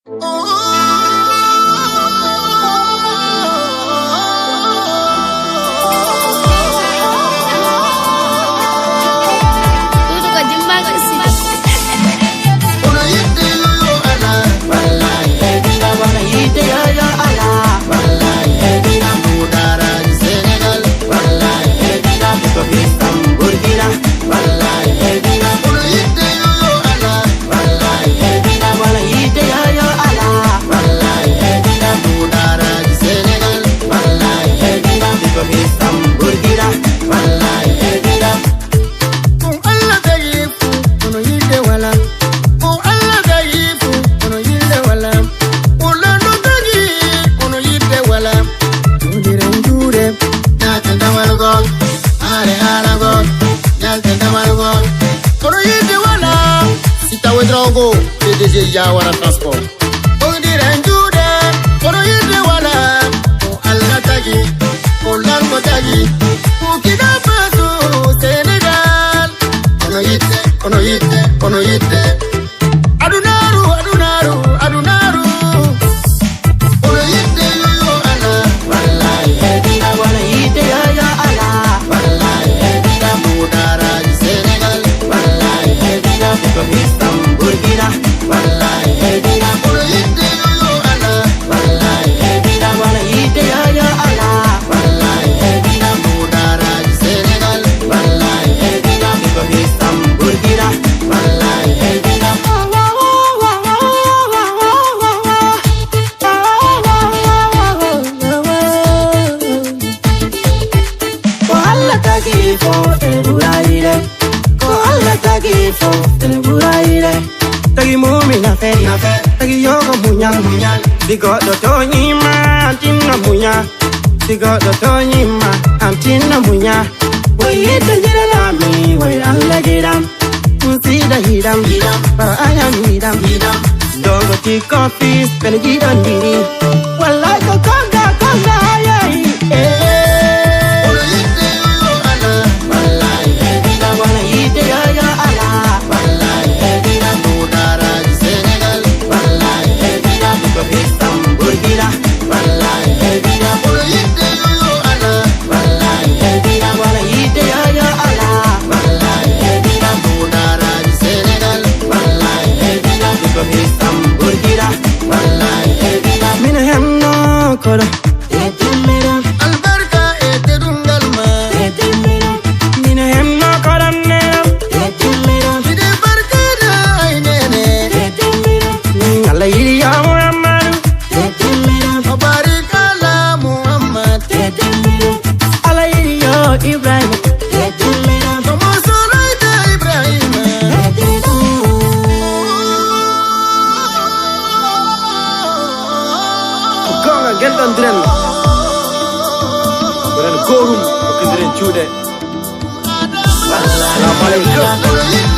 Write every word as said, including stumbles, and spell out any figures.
Ko Allah tagi fu, kono yiɗde wala. Ko Allah tagi fu, kono yiɗde wala. Ko lanɗo tagi, kono yiɗde wala. Wondiren juuɗe, naate dawal gol, haare haala gol, jalte dawal gol. Kono yiɗde wala. Si tawi drogo, P D G Yawara Transport. Wondiren juuɗe, kono yiɗde wala. Ko Allah tagi, ko lanɗo tagi. Burkina Faso, Senegal. Kono yiɗde, kono yiɗde, kono yiɗde. Adunaaru, adunaaru, adunaaru. Kono yiɗde yo yo ala. Wallahi, e dina wala yiɗde yo yo ala. Wallahi, e dina mudaraaji Senegal. Wallahi, e dina ko Islam Burkina. Wallahi, e dina kono yiɗde yo yo ala. Wallahi, e dina wala yiɗde yo yo ala. Wallahi, e dina mudaraaji Senegal. Wallahi, e dina ko Islam Burkina. Wallahi, e dina. Ko Allah tagi fof ene ɓurayre. Ko Allah tagi fof ene ɓurayre. Tagi mumi nafe, nafe. Tagi yoga muñal, muñal. Si goɗɗo tooñiima, an tinno muña. Si goɗɗo tooñiima, an tinno muña. Woy yidde jiɗalaami, woy Allah jiɗam. Sida hidam, hidam, para ayam hidam, hidam. Dongo ti coffee, pene jidan diri. Wallahi ko konda, konda, ay, ay, eh. Kono yiɗde yo yo ala. Wallahi, e dina wala yiɗde yo yo ala. Wallahi, e dina mudaraaji Senegal. Wallahi, e dina ko Islam Burkina. Wallahi, e dina kono yiɗde yo yo ala. Wallahi, e dina wala yiɗde yo yo ala. Wallahi, e dina mudaraaji Senegal. Wallahi, e dina ko Islam Burkina. Wallahi, e dina. Min hemno koɗo. Albarka e teddungal ma. Min hemno koɗo nena. Ide barkada ay nene. Alla yiɗi yo Muhammadu. Barikalla Muhammad. Ala yiɗi yo Ibrahima. Komo soloyta Ibrahima. Ko goonga, ngenɗon diren. Ko ren goorum, ko kindiren juuɗe. Assalamu alaikum.